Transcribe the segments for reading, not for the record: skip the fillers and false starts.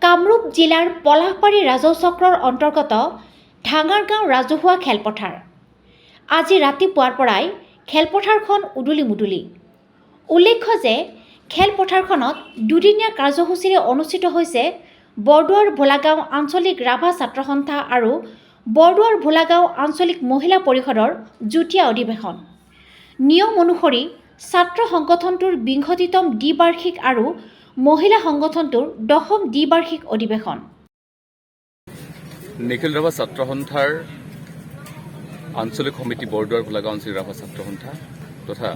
কামৰূপ জিলাৰ পলাশবাৰী ৰাজহ চক্ৰৰ অন্তৰ্গত ঢাঙাৰগাঁও ৰাজহুৱা খেলপথাৰ। আজি ৰাতিপুৱাৰ পৰাই খেলপথাৰখন উদুলি মুদুলি। উল্লেখ্য যে খেলপথাৰখনত দুদিনীয়া কাৰ্যসূচীৰে অনুষ্ঠিত হৈছে বৰদুৱাৰ ভোলাগাঁও আঞ্চলিক ৰাভা ছাত্ৰ সন্থা আৰু বৰদুৱাৰ ভোলাগাঁও আঞ্চলিক মহিলা পৰিষদৰ যুটীয়া অধিৱেশন। নিয়ম অনুসৰি ছাত্ৰ সংগঠনটোৰ 20তম দ্বিবাৰ্ষিক আৰু মহিলা সংগঠনটোৰ দশম দ্বিবাৰ্ষিক অধিৱেশন। নিখিল ৰাভা ছাত্ৰ সন্থাৰ আঞ্চলিক সমিতি, বৰদুৱাৰ ভোলাগাঁও আঞ্চলিক ৰাভা ছাত্ৰ সন্থা তথা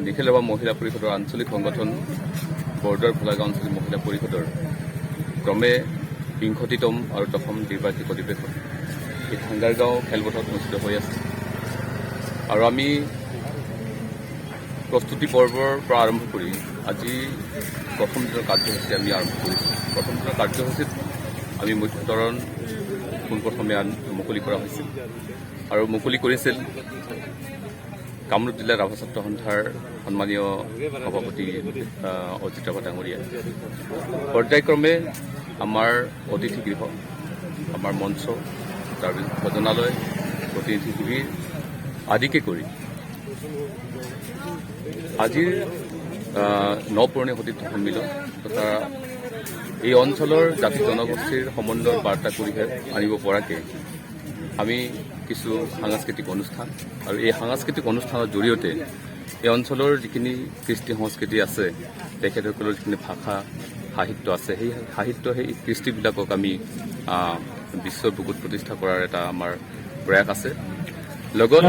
নিখিল ৰাভা মহিলা পৰিষদৰ আঞ্চলিক সংগঠন বৰদুৱাৰ ভোলাগাঁও আঞ্চলিক মহিলা পৰিষদৰ ক্ৰমে 20তম আৰু দশম দ্বিবাৰ্ষিক অধিৱেশন এই ঠাংগাৰগাঁও খেলপথাৰত অনুষ্ঠিত হৈ আছে। আৰু আমি প্ৰস্তুতি পৰ্বৰ পৰা আৰম্ভ কৰি আজি প্ৰথম দিনৰ কাৰ্যসূচী আমি আৰম্ভ কৰিছোঁ। প্ৰথম দিনৰ কাৰ্যসূচীত আমি মুখ্য তোৰণ পোনপ্ৰথমে মুকলি কৰা হৈছিল আৰু মুকলি কৰিছিল কামৰূপ জিলাৰ ৰাভা ছাত্ৰ সন্থাৰ সন্মানীয় সভাপতি অজিত ৰাভা ডাঙৰীয়াই। পৰ্যায়ক্ৰমে আমাৰ অতিথি গৃহ, আমাৰ মঞ্চ, তাৰপিছত ভোজনালয়, প্ৰতিনিধি শিবিৰ আদিকে কৰি আজিৰ ন পুৰণি সতীৰ্থ সন্মিলন তথা এই অঞ্চলৰ জাতি জনগোষ্ঠীৰ সমন্বয়ৰ বাৰ্তা কঢ়িয়াই আনিব পৰাকৈ আমি কিছু সাংস্কৃতিক অনুষ্ঠান আৰু এই সাংস্কৃতিক অনুষ্ঠানৰ জৰিয়তে এই অঞ্চলৰ যিখিনি কৃষ্টি সংস্কৃতি আছে, তেখেতসকলৰ যিখিনি ভাষা সাহিত্য আছে, সেই সাহিত্য, সেই কৃষ্টিবিলাকক আমি বিশ্বৰ বুকুত প্ৰতিষ্ঠা কৰাৰ এটা আমাৰ প্ৰয়াস আছে। লগত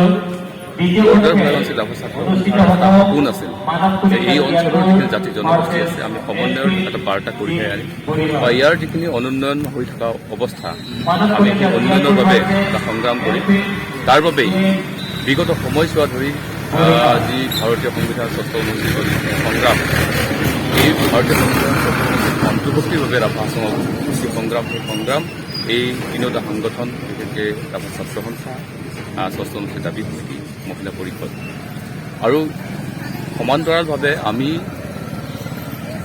বৰদুৱাৰ ভোলাগাঁও ৰাভা ছাত্ৰ সন্থাৰ এটা সপোন আছিল যে এই অঞ্চলৰ যিখিনি জাতি জনগোষ্ঠী আছে, আমি সমন্বয়ৰ এটা বাৰ্তা কঢ়িয়াই আনিম বা ইয়াৰ যিখিনি অনুন্নয়ন হৈ থকা অৱস্থা, আমি সেই উন্নয়নৰ বাবে এটা সংগ্ৰাম কৰিম। তাৰ বাবেই বিগত সময়ছোৱা ধৰি যি ভাৰতীয় সংবিধান ষষ্ঠ অনুসূচীৰ যিখিনি সংগ্ৰাম, এই ভাৰতীয় সংবিধান ষষ্ঠ অনুসূচীৰ অন্তৰ্ভুক্তিৰ বাবে ৰাভা হাছঙৰ যি সংগ্ৰাম, সেই সংগ্ৰাম এই তিনিওটা সংগঠন, বিশেষকৈ ৰাভা ছাত্ৰ সন্থা, ষষ্ঠ অনুসূচী দাবী সমিতি, মহিলা পৰিষদ আৰু সমান্তৰালভাৱে আমি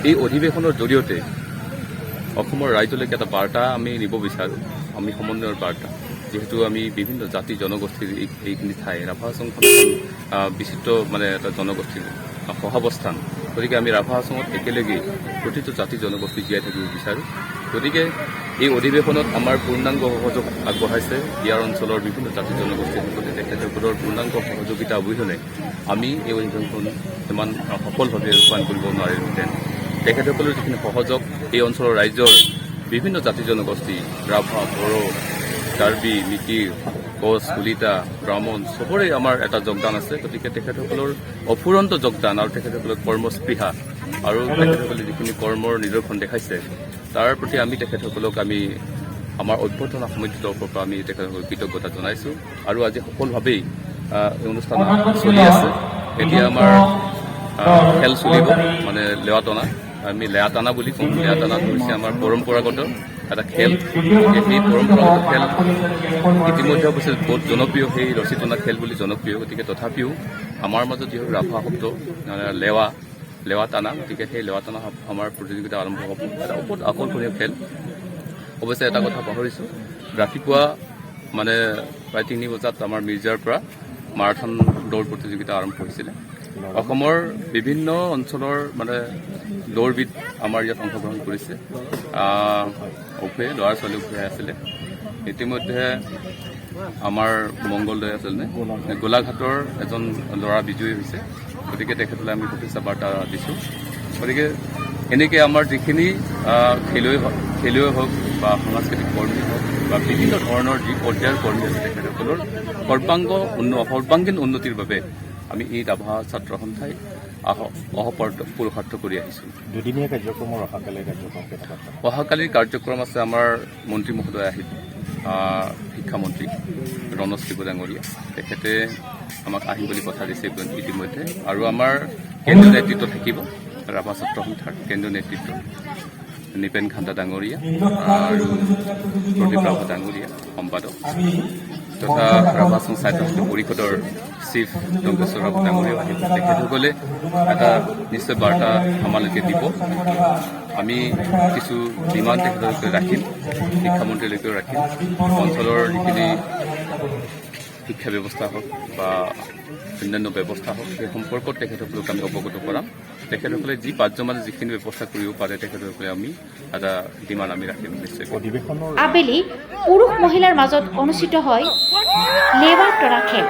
এই অধিৱেশনৰ জৰিয়তে অসমৰ ৰাইজলৈকে এটা বাৰ্তা আমি নিব বিচাৰোঁ, আমি সমন্বয়ৰ বাৰ্তা। যিহেতু আমি বিভিন্ন জাতি জনগোষ্ঠীৰ এইখিনি ঠাই, ৰাভা হাছংখন এখন বিচিত্ৰ মানে এটা জনগোষ্ঠীৰ সহাৱস্থান। গতিকে আমি ৰাভা হাছঙত একেলগে প্ৰতিটো জাতি জনগোষ্ঠী জীয়াই থাকিব বিচাৰোঁ। গতিকে এই অধিৱেশনত আমাৰ পূৰ্ণাংগ সহযোগ আগবঢ়াইছে ইয়াৰ অঞ্চলৰ বিভিন্ন জাতি জনগোষ্ঠীসকলে। তেখেতসকলৰ পূৰ্ণাংগ সহযোগিতা অবিহনে আমি এই অধিৱেশনখন ইমান সফলভাৱে ৰূপায়ণ কৰিব নোৱাৰিলোহেঁতেন। তেখেতসকলৰ যিখিনি সহযোগ, এই অঞ্চলৰ ৰাইজৰ বিভিন্ন জাতি জনগোষ্ঠী, ৰাভা, বড়ো, কাৰ্বি, মিকিৰ, কোচ, কলিতা, ব্ৰাহ্মণ, চবৰে আমাৰ এটা যোগদান আছে। গতিকে তেখেতসকলৰ অফুৰন্ত যোগদান আৰু তেখেতসকলৰ কৰ্মস্পৃহা আৰু তেখেতসকলে যিখিনি কৰ্মৰ নিদৰ্শন দেখাইছে, তাৰ প্ৰতি আমি তেখেতসকলক আমি আমাৰ অভ্যৰ্থনা সমিতিৰ তৰফৰ পৰা আমি তেখেতসকলক কৃতজ্ঞতা জনাইছোঁ। আৰু আজি সফলভাৱেই এই অনুষ্ঠান চলি আছে। এতিয়া আমাৰ খেল চলিব, মানে লেৱা টনা। আমি লেয়া টানা বুলি কওঁ। লেয়া টানাটো হৈছে আমাৰ পৰম্পৰাগত এটা খেল। গতিকে সেই পৰম্পৰাগত খেল ইতিমধ্যে অৱশ্যে বহুত জনপ্ৰিয়, সেই ৰছী টনা খেল বুলি জনপ্ৰিয়। গতিকে তথাপিও আমাৰ মাজত যিহেতু ৰাভা শব্দ মানে লেৱা, লেৱা টানা, গতিকে সেই লেৱা টানা আমাৰ প্ৰতিযোগিতা আৰম্ভ হ'ব। এটা বহুত আকৰ্ষণীয় খেল। অৱশ্যে এটা কথা পাহৰিছোঁ, ৰাতিপুৱা মানে প্ৰায় 3 বজাত আমাৰ মিৰ্জাৰ পৰা মাৰাথন দৌৰ প্ৰতিযোগিতা আৰম্ভ হৈছিলে। অসমৰ বিভিন্ন অঞ্চলৰ মানে দৌৰবিদ আমাৰ ইয়াত অংশগ্ৰহণ কৰিছে। উভয়ে ল'ৰা ছোৱালী উভয়ে আছিলে। ইতিমধ্যে আমাৰ মংগলদৈ আছিল নে গোলাঘাটৰ এজন ল'ৰা বিজয়ী হৈছে। গতিকে তেখেতলৈ আমি শুভেচ্ছা বাৰ্তা দিছোঁ। গতিকে এনেকৈ আমাৰ যিখিনি খেলুৱৈ হওক বা সাংস্কৃতিক কৰ্মী হওক বা বিভিন্ন ধৰণৰ যি পৰ্যায়ৰ কৰ্মী আছে, তেখেতসকলৰ সৰ্বাংগীন উন্নতিৰ বাবে আমি এই ৰাভা ছাত্ৰ সন্থাই অহোপুৰুষাৰ্থ কৰি আহিছোঁ। দুদিনীয়া কাৰ্যক্ৰমৰ অহাকালিৰ কাৰ্যক্ৰম কেনেকুৱা? অহাকালিৰ কাৰ্যক্ৰম আছে, আমাৰ মন্ত্ৰী মহোদয় আহিব, শিক্ষামন্ত্ৰী ৰণোজ পেগু ডাঙৰীয়া। তেখেতে আমাক আহিম বুলি কথা দিছে ইতিমধ্যে। আৰু আমাৰ কেন্দ্ৰীয় নেতৃত্ব থাকিব, ৰাভা ছাত্ৰ সন্থাৰ কেন্দ্ৰীয় নেতৃত্ব নিপেন খান্দা ডাঙৰীয়া আৰু প্ৰদীপ ৰাভা ডাঙৰীয়া সম্পাদক তথা ৰাভা হাছং স্বায়ত্তশাসিত পৰিষদৰ চিফ টংকেশ্বৰ ৰাভা ডাঙৰীয়াও আহিব। তেখেতসকলে এটা নিশ্চয় বাৰ্তা আমালৈকে দিব। আমি কিছু ডিমাণ্ড তেখেতলোকে ৰাখিম, শিক্ষামন্ত্ৰীলৈকেও ৰাখিম। অঞ্চলৰ যিখিনি শিক্ষা ব্যৱস্থা হওক বা অন্যান্য ব্যৱস্থা হওক, সেই সম্পৰ্কত তেখেতসকলক আমি অৱগত কৰাম। তেখেতসকলে যি পাৰ্যমানে যিখিনি ব্যৱস্থা কৰিব পাৰে, তেখেতসকলে আমি এটা ডিমাণ্ড আমি ৰাখিম নিশ্চয়। অধিৱেশনৰ আবেলি পুৰুষ মহিলাৰ মাজত অনুষ্ঠিত হয় লেৱা তৰা খেল।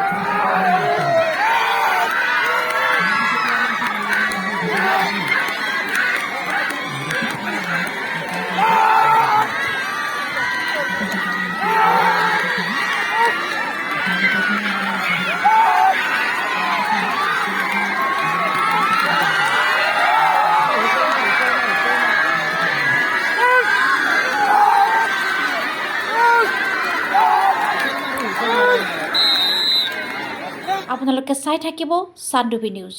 আপোনালোকে চাই থাকিব চানডুবি নিউজ।